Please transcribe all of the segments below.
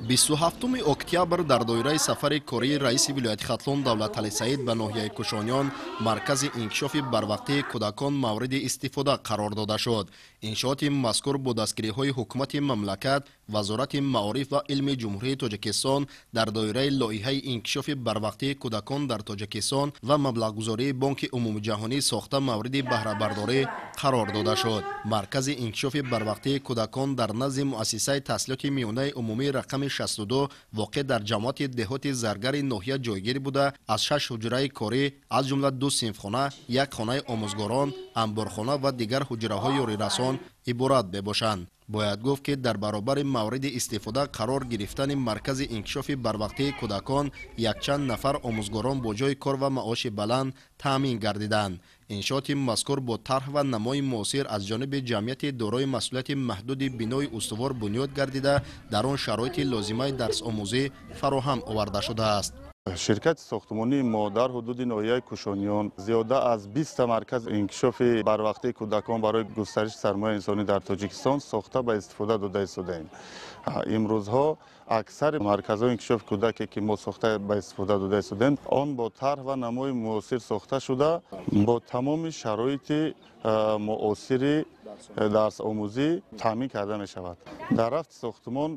27 октябр дар доираи сафари кории раиси вилояти Хатлон Давлаталӣ Саид ба ноҳияи Кушониён маркази инкишофи барвақтии кӯдакон мавриди истифода қарор дода шуд. Иншооти мазкур бо дастгириҳои ҳукумати мамлакат, Вазорати маориф ва илми Ҷумҳурии Тоҷикистон дар доираи лоиҳаи инкишофи барвақтии кӯдакон дар Тоҷикистон ва маблағгузории Бонки умумиҷаҳонӣ сохта мавриди баҳрабардорӣ қарор дода шуд. Маркази инкишофи барвақтии кӯдакон дар назди муассисаи таҳсилоти миёнаи умумии рақами 62 воқеъ дар ҷамоати деҳоти Заргари ноҳия ҷойгир буда, аз 6 ҳуҷраи корӣ, аз ҷумла 2 синфхона, як хонаи омӯзгорон, амборхона ва дигар ҳуҷраҳои ёрирасон иборат мебошанд. Бояд гуфт, ки дар баробари мавриди истифода қарор гирифтани маркази инкишофи барвақтии кӯдакон якчанд нафар омӯзгорон бо ҷойи кор ва маоши баланд таъмин гардиданд. Иншооти мазкур бо тарҳ ва намои муосир аз ҷониби ҷамъияти дорои масъулияти маҳдуди бинои устувор бунёд гардида, дар он шароити лозимаи дарсомӯзӣ фароҳам оварда шудааст. Ширкати сохтмонии мо дар ҳудуди ноҳияи Кушониён зиёда аз 20 марказ инкишофи барвақтии кӯдакон барои густариши сармояи инсонӣ дар Тоҷикистон сохта ба истифода дода истодаем. Имрӯзҳо аксари марказҳои инкишофи кӯдаке, ки мо сохта ба истифода дода истодаем, он бо тарҳ ва намои муосир сохта шуда, бо тамоми шароити муосири дарсомӯзӣ таъмин карда мешавад. Дар рафти сохтмон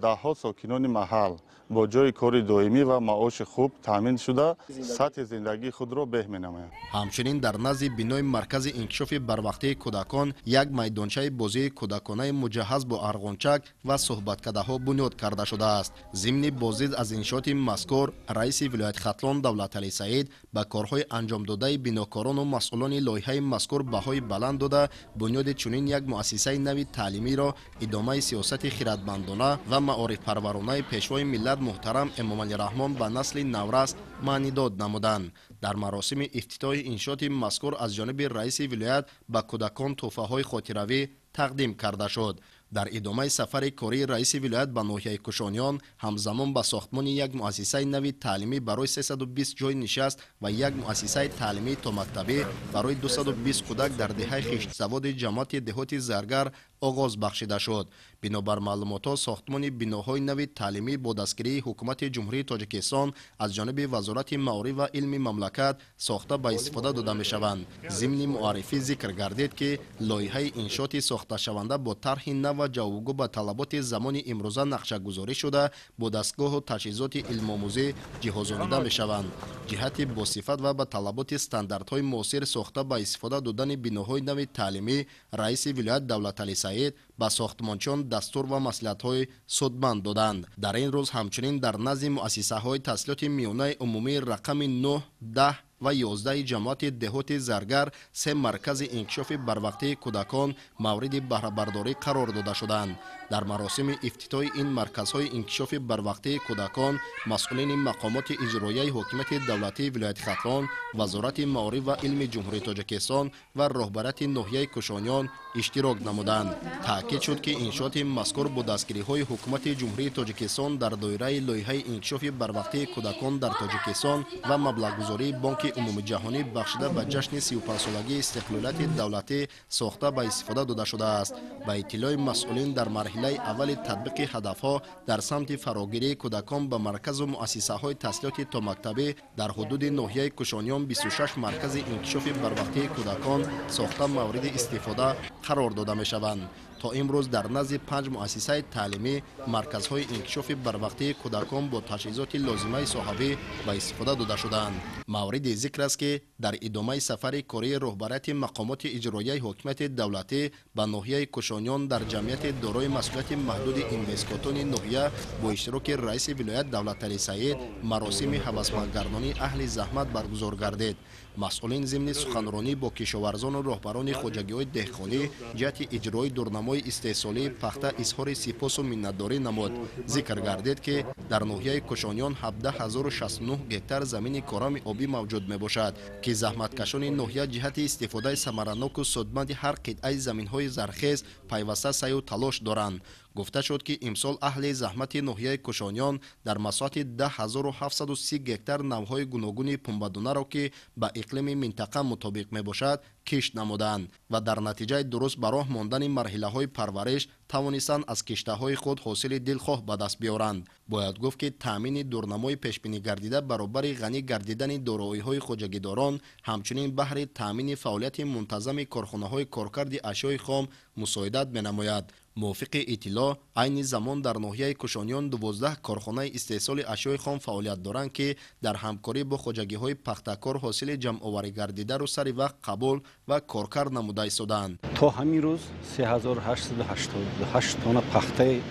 даҳҳо сокинони маҳал бо ҷойи кори доимӣ ва маоши хуб таъмин шуда, сатҳи зиндагии худро беҳ менамоянд. Ҳамчунин дар назди бинои маркази инкишофи барвақтии кӯдакон як майдончаи бозии кӯдаконаи муҷаҳҳаз бо арғончак ва суҳбаткадаҳо бунёд карда шудааст. Зимни боздид аз иншооти мазкур раиси вилояти Хатлон Давлаталӣ Саид ба корҳои анҷомдодаи бинокорону масъулони лоиҳаи мазкур баҳои баланд дода, бунёди чунин як муассисаи нави таълимиро идомаи сиёсати хиратмандона ва маорифпарваронаи пешвои миллат муҳтарам Эмомалӣ Раҳмон ба насли наврас маънидод намуданд. Дар маросими ифтитоҳи иншооти мазкур аз ҷониби раиси вилоят ба кӯдакон тӯҳфаҳои хотиравӣ тақдим карда шуд. Дар идомаи сафари кории раиси вилоят ба ноҳияи Кушониён ҳамзамон ба сохтмони як муассисаи нави таълимӣ барои 320 ҷойи нишаст ва як муассисаи таълимии томактабӣ барои 220 кӯдак дар деҳаи Хиштзаводи ҷамоати деҳоти Заргар оғоз бахшида шуд. Бинобар маълумотҳо, сохтмони биноҳои нави таълимӣ бо дастгирии ҳукумати Ҷумҳурии Тоҷикистон аз ҷониби Вазорати маориф ва илми мамлакат сохта ба истифода дода мешаванд. Зимни муаррифӣ зикр гардид, ки лоиҳаи иншооти сохташаванда бо тарҳи нав ва ҷавобгӯ ба талаботи замони имрӯза нақшагузорӣ шуда, бо дастгоҳу таҷҳизоти илмомӯзӣ ҷиҳозонида мешаванд. Ҷиҳати босифат ва ба талаботи стандартҳои муосир сохта ба истифода додани биноҳои нави таълимӣ раиси вилоят Давлаталӣ Саид ба сохтмончиён дастур ва маслиҳатҳои судманд доданд. Дар ин рӯз ҳамчунин дар назди муассисаҳои таҳсилоти миёнаи умумии рақами 9, 10 ва 11 ҷамоати деҳоти Заргар се маркази инкишофи барвақтии кӯдакон мавриди баҳрабардорӣ қарор дода шуданд. Дар маросими ифтитоҳи ин марказҳои инкишофи барвақтии кӯдакон масъулини мақомоти иҷроияи ҳокимияти давлатии вилояти Хатлон, Вазорати маориф ва илми Ҷумҳурии Тоҷикистон ва роҳбарияти ноҳияи Кушониён иштирок намуданд. Таъкид шуд, ки иншооти мазкур бо дастгириҳои ҳукумати Ҷумҳурии Тоҷикистон дар доираи лоиҳаи инкишофи барвақтии кӯдакон дар Тоҷикистон ва маблағгузории Бонки умумиҷаҳонӣ бахшида ба ҷашни 35-солагии истиқлолияти давлатӣ сохта ба истифода дода шудааст. Ба иттилои масъулин, дар марҳилаи аввали татбиқи ҳадафҳо дар самти фарогирии кӯдакон ба марказу муассисаҳои таҳсилоти томактабӣ дар ҳудуди ноҳияи Кушониён 26 маркази инкишофи барвақтии кӯдакон сохта мавриди истифода қарор дода мешаванд. То имрӯз дар назди 5 муассисаи таълимӣ марказҳои инкишофи барвақтии кӯдакон бо таҷҳизоти лозимаи соҳавӣ ба истифода дода шудаанд. Мавриди зикр аст, ки дар идомаи сафари кории роҳбарияти мақомоти иҷроияи ҳокимияти давлатӣ ба ноҳияи Кушониён дар ҷамъияти дорои масъулияти маҳдуди инвесткотони ноҳия бо иштироки раиси вилоят Давлаталӣ Саид маросими ҳавасмандгардонии аҳли заҳмат баргузор гардид. Масъулин зимни суханронӣ бо кишоварзону роҳбарони хоҷагиҳои деҳқонӣ ҷиҳати иҷрои дурнамои истеҳсолии пахта изҳори сипосу миннатдорӣ намуд. Зикр гардид, ки дар ноҳияи Кушониён 17069 гектар замини корами обӣ мавҷуд мебошад, ки заҳматкашони ноҳия ҷиҳати истифодаи самараноку судманди ҳар қитъаи заминҳои зархез пайваста саъю талош доранд. Гуфта шуд, ки имсол аҳли заҳмати ноҳияи Кушониён дар масоҳати 10730 гектар навъҳои гуногуни пунбадонаро, ки ба иқлими минтақа мутобиқ мебошад, кишт намуданд ва дар натиҷаи дуруст ба роҳ мондани марҳилаҳои парвариш, тавонистанд аз киштаҳои худ ҳосили дилхоҳ ба даст биёранд. Бояд гуфт, ки таъмини дурнамои пешбинӣ гардида баробари ғанӣ гардидани дороиҳои хоҷагидорон, ҳамчунин баҳри таъмини фаъолияти мунтазами корхонаҳои коркарди ашёи хом мусоидат менамояд. Мувофиқи иттилоъ, айни замон дар ноҳияи Кушониён 12 корхонаи истеҳсоли ашёи хом фаъолият доранд, ки дар ҳамкорӣ бо хоҷагиҳои пахтакор ҳосили ҷамъоварӣ гардидаро сари вақт қабул ва коркард намуда истодаанд. То ҳамин рӯз 3888 тонна пахтаи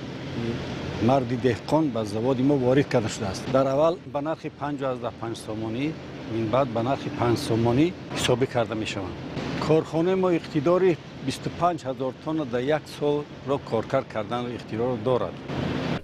марди деҳқон ба заводи мо ворид карда шудааст. Дар аввал ба нархи 5,5 сомонӣ, минбаъд ба нархи 5 сомонӣ ҳисобӣ карда мешаванд. Корхонаи мо иқтидори 25 000 тонна дар як солро коркард карданро иқтидорро дорад.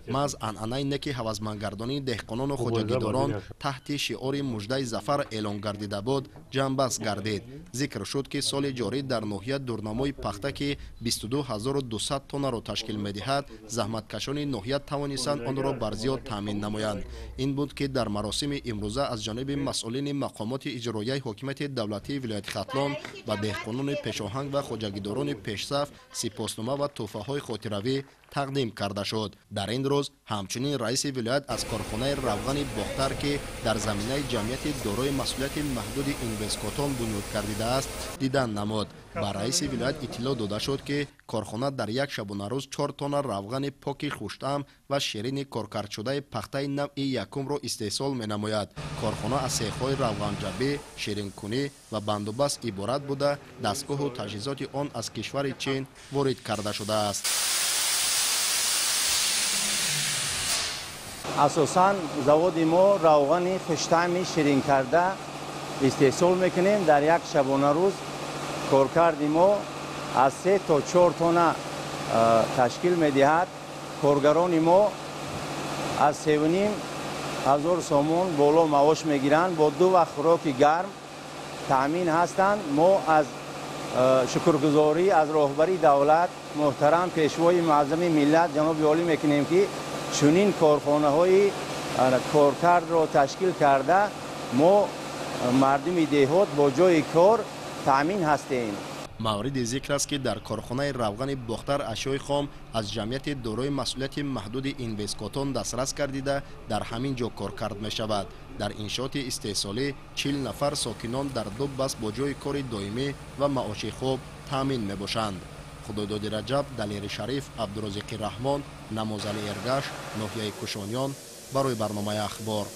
Маҳз анъанаи неки ҳавасмандгардонии деҳқонону хоҷагидорон таҳти шиори муждаи зафар эълон гардида буд, ҷамъбаст гардид. Зикр шуд, ки соли ҷорӣ дар ноҳия дурнамои пахта, ки 22 200 тоннаро ташкил медиҳад, заҳматкашони ноҳия тавонистанд онро барзиёд таъмин намоянд. Ин буд, ки дар маросими имрӯза аз ҷониби масъулини мақомоти иҷроияи ҳокимияти давлатии вилояти Хатлон ба деҳқонони пешоҳанг ва хоҷагидорони пешсаф сипоснома ва тӯҳфаҳои хотиравӣ тақдим карда шуд. Дар ин рӯз ҳамчунин раиси вилоят аз корхонаи равғани Бохтар, ки дар заминаи ҷамъияти дорои масъулияти маҳдуди Инвесткотон бунёд гардидааст, дидан намуд. Ба раиси вилоят иттилоъ дода шуд, ки корхона дар як шабонарӯз 4 тонна равғани поки хуштаъм ва ширини коркардшудаи пахтаи навъи якумро истеҳсол менамояд. Корхона аз сехҳои равғанҷабӣ, ширинкунӣ ва бандубаст иборат буда, дастгоҳу таҷҳизоти он аз кишвари Чин ворид карда шудааст. Асосан заводи мо равғани хуштаъми ширинкарда истеҳсол мекунем. Дар як шабонарӯз коркарди мо аз 3 то 4 тонна ташкил медиҳад. Коргарони мо аз 3,5 ҳазор сомон боло маош мегиранд, бо ду вақт хӯроки гарм таъмин ҳастанд. Мо аз шукргузорӣ аз роҳбари давлат, муҳтарам Пешвои муаззами миллат, ҷаноби олӣ мекунем, ки чунин корхонаҳои коркардро ташкил карда, мо мардуми деҳот бо ҷойи кор таъмин ҳастем. Мавриди зикр аст, ки дар корхонаи равғани Бохтар ашёи хом аз ҷамъияти дорои масъулияти маҳдуди Инвесткотон дастрас гардида, дар ҳамин ҷо коркард мешавад. Дар иншооти истеҳсолӣ 40 нафар сокинон дар ду баст бо ҷойи кори доимӣ ва маоши хуб таъмин мебошанд. Худойдоди Раҷаб, Далери Шариф, Абдурозиқи Раҳмон, Намозали Эргаш, ноҳияи Кушониён, барои барномаи Ахбор.